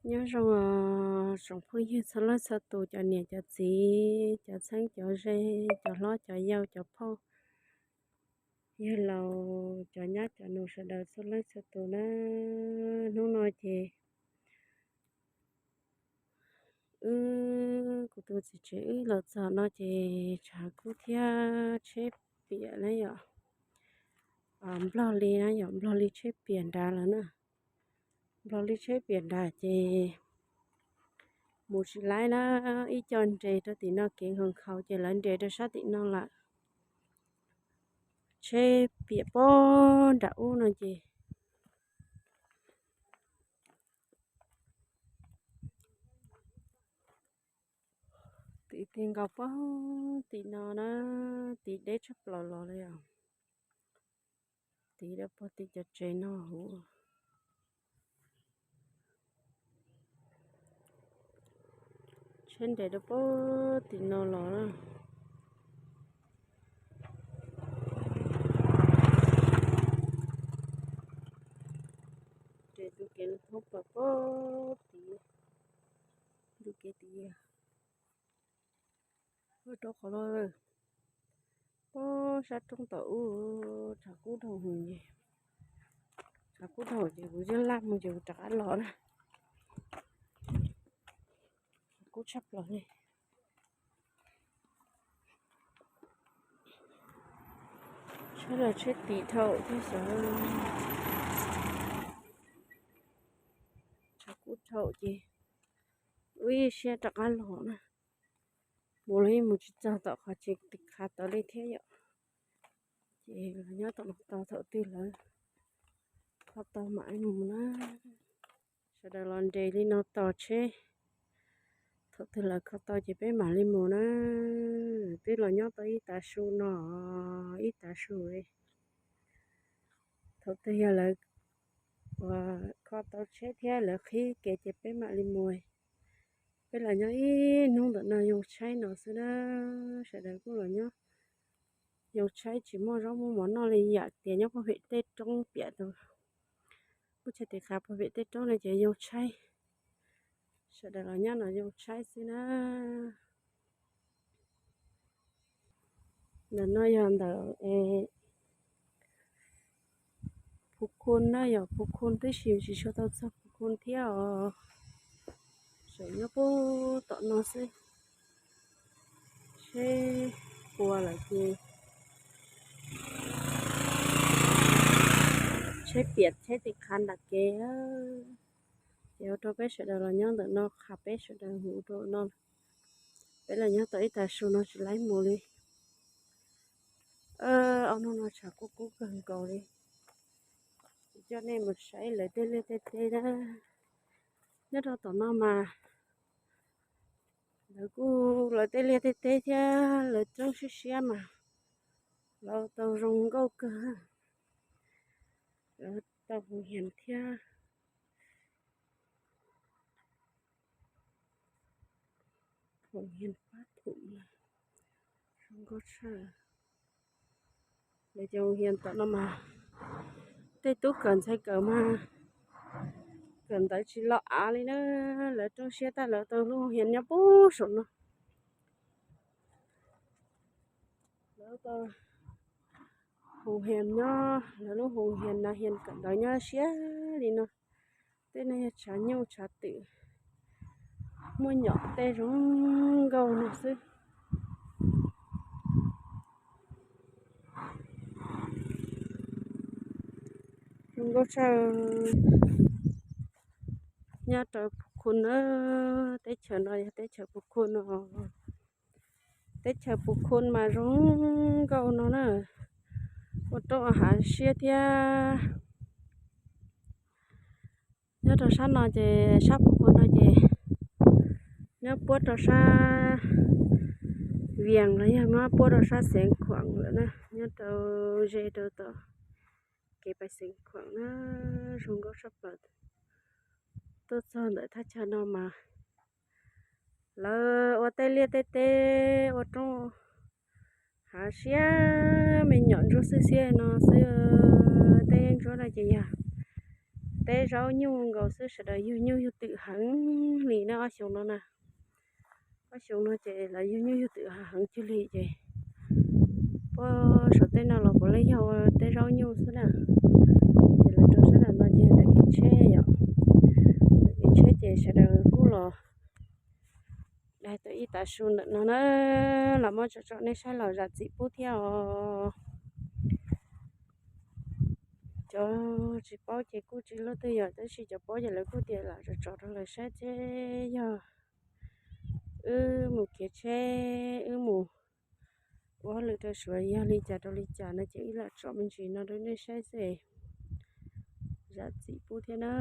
Nyob zoo tsoom phooj ywg txhua leej txhua tus, cov niam cov txiv, cov txheeb cov ze, cov hlob cov yau, cov phauj yawg laus, cov nyab cov nus sawv daws txhua leej txhua tus na. Hnub no ces wb kuv tus txiv tsev wb los txog no ces tshav kub thiab tsheb piam na yom. Nplog li na yom, nplog li tsheb piam nrad lawm na. Nplog li tsheb piam nrad ces mus tsis laib na, ib co nres rau tim no kev nkhaus nkhaus ces lawv nres rau sab tim no lawm. Tsheb piam pob nram ub no ces tid ti nkaus pob tim no na, tid deb tshaj plaws los li os. Tid dab pog tim cov tsev no huv. Tsheb nres rau pem tim no los na. Nres tus kev thoob plaws pem tid, tus kev tid rau qhov no. Pem sab roob tom ub tshav kub dhau, tshav kub dhau ces kuv yeej laj mus ces kuv rov qab los na. Tshav kub tshaj plaws li. Tsheb los tsheb tim dhau thiab xwb. Tshav kub dhau ces wb ib siab rov qab los na. Mus los yeej mus tsis txog tom qhov tsev tim qhav tau li thiab yom. Ces los nyob tom no tos thaum twg lawv kho tau mam li mus na. Sawv daws los nres li no tos tsheb, thaum twg lawv kho tau ces peb mam li mus na. Twb los nyob tau ib tav su no, ib tav su. Thaum twg yog lawv kho tau tsheb thiab lawv qhib kev ces peb mam li mus. Peb los nyob ib hnub ntawm no yoo tshaib no xwb na. Sawv daws kuj los nyob yoo tshaib tsis muaj zaub muaj mov noj li yam tias nyob puag pem tej roob piam tau. Kuj tsis tim qab puag pem tej roob no ces yoo tshaib. Sawv daws los nyob no yoo tshaib xwb na. Ntawm no yog ntawm Phu Khun na, yog Phu Khun tib si tsis tshua tau txog Phu Khun thiab os. Tseem nyob puag tom no xwb. Tsheb puas lawm ces tsheb piam tsheb tim qhav nram kev. Ces ua rau peb sawv daws los nyob ntawm no qhav peb sawv daws hu rau no. Peb los nyob tau ib tav su no tsis laib mus li. Ob hnub no tshav kub kub kawg nkaus li. Coj nej mus saib lawv tej liaj tej teb na. Nyob rau tom no mas lawv kuj lawv tej liaj tej teb thiab lawv roob siab siab mas lawv tau zoo nkauj kawg. Lawv tau hoos hias thiab. Hoos hias pab thum zoo nkauj tshaj. Lawv cov hoos hias tom no mas tej tub kawm ntxhais kawm mas kawm ntawv tsis los av li na. Lawv roob siab tag lawv tau lub hoos hias nyob puag saum no. Lawv tau hoos hias nyob, lawv lub hoos hias no hias kawm ntawv nyob siab li no. Tej no yog tshav nyuj tshav twm, muaj nyom tej zoo nkauj no xwb. Zoo nkauj tshaj. Nyob rau Phu Khun na, teb chaws no yog teb chaws Phu Khun no. Teb chaws Phu Khun mas zoo nkauj no na, ua roob hav siab thiab. Nyob rau sab no ces sab Phu Khun no ces nyob puab rau sab Vias los yog nyob puab rau sab Xeev Khuam lawm na, nyob rau ze rau tom kev pais Xeev Khuam na, zoo nkauj tshaj plaws. Tuaj txog ntawm thaj chaw no mas lawv ua tej liaj tej teb ua roob hav siab me nyuam ntsuab xwb xiab no xwb. Tej ntsuab no ces yog teb zaub nyuj nkaus xwb, sawv daws yug nyuj yug twm heev li na ob xyoos no na. Ob xyoos no ces lawv yug nyuj yug twm heev cuag li ces puag saum tej no los puav leej yog teb zaub nyuj xwb na. Ces lawv rau sab nram no ces lawv kev tsheb yom, lawv kev tsheb ces sawv daws kuj los daig tau ib tav su ntawm no na, los muab tsom tsom nej saib los zam txim pub thiab os. Cov tsis paub ces kuj tsis luaj twg yom, tab sis cov paub ces lawv kuj tias lam tsom tsom rau lawv saib thiab. Yog wb mus kev tsheb wb mus ua hauj lwm rau Suav yog li cas rau li cas no ces wb lam tsom me ntsis no rau nej saib xwb, zam txim pub thiab na.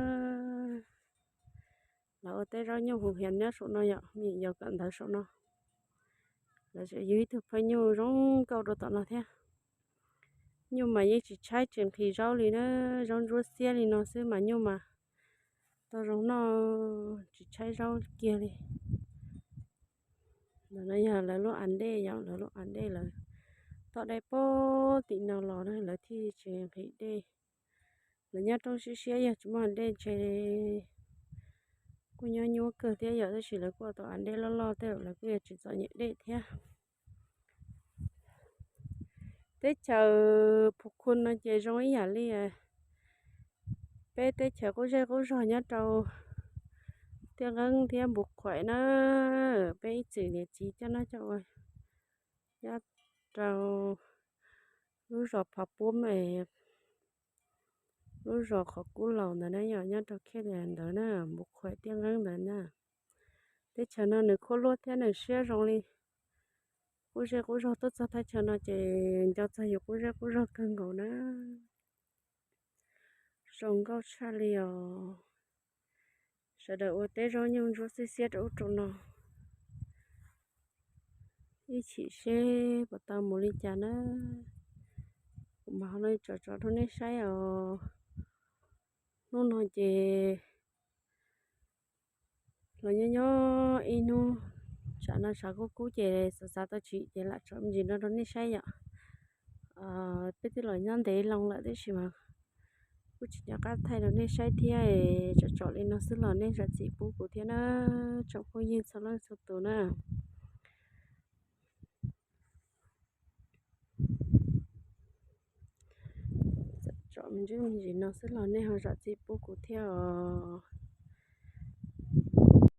Lawv ua teb zaub nyuj hu hiav nyob saum no yom, me nyuam yaus kawm ntawv saum no. Lawv tseem yug ib tug phaj nyuj zoo nkauj rau tom no thiab. Nyuj mas yeej tsis tshaib tsis nqhis zaub li na, zaub ntsuab xiab li no xwb mas nyuj mas tau zoo noj tsis tshaib zaub kiag li. Ntawm no yog lawv lub as dej yom, lawv lub as dej lawv toj dej puag tim no los na lawv thiaj tsis nqhis dej. Lawv nyob roob siab siab yog tsis muaj as dej ntshe kuj nyob nyuaj kawg thiab yom, tab sis lawv kuj ua tau as dej loj loj tej lawv kuj yuav tsis txom nyem dej thiab. Teb chaws Phu Khu no ces zoo ib yam li peb teb chaws qub zej qub zog nyob rau Tiaj Nqeeb thiab Npus Khuaim na. Peb ib txwm niam txiv coj noj coj ua nyob rau lub zos Phov Pub, lub zos qhov kub laus ntawd na yom, nyob rau khej ntawd na, Npus Khuaim Tiaj Nqeeb ntawd na. Teb chaws no nws khuab luab thiab nws siab zoo li. Qub zej qub zog tuaj txog thaj chaw no ces nco txog yus qub zej qub zog kawg nkaus na. Zoo nkauj tshaj li os. Sawv daws ua teb zaub nyuj ntsuab xiab xiab rau ub rau no, ib chim seb puas tau mus li cas na. Kuv mam ho tsom tsom rau nej saib os. Hnub no ces los nyob nyob ib hnub, tsam no tshav kub kub ces xav xav tau tsim ces lam tsom me ntsis no rau nej saib yom. Peb twb los nyob ntev loo lawm tab sis mas kuj tsis nco qab thaij rau nej saib thiab, tsom tsom li no xwb los nej zam txim pub kuv thiab na, tsoom phooj ywg txhua leej txhua tus na. Tsom me ntsis no xwb los nej ho zam txim pub kuv thiab os.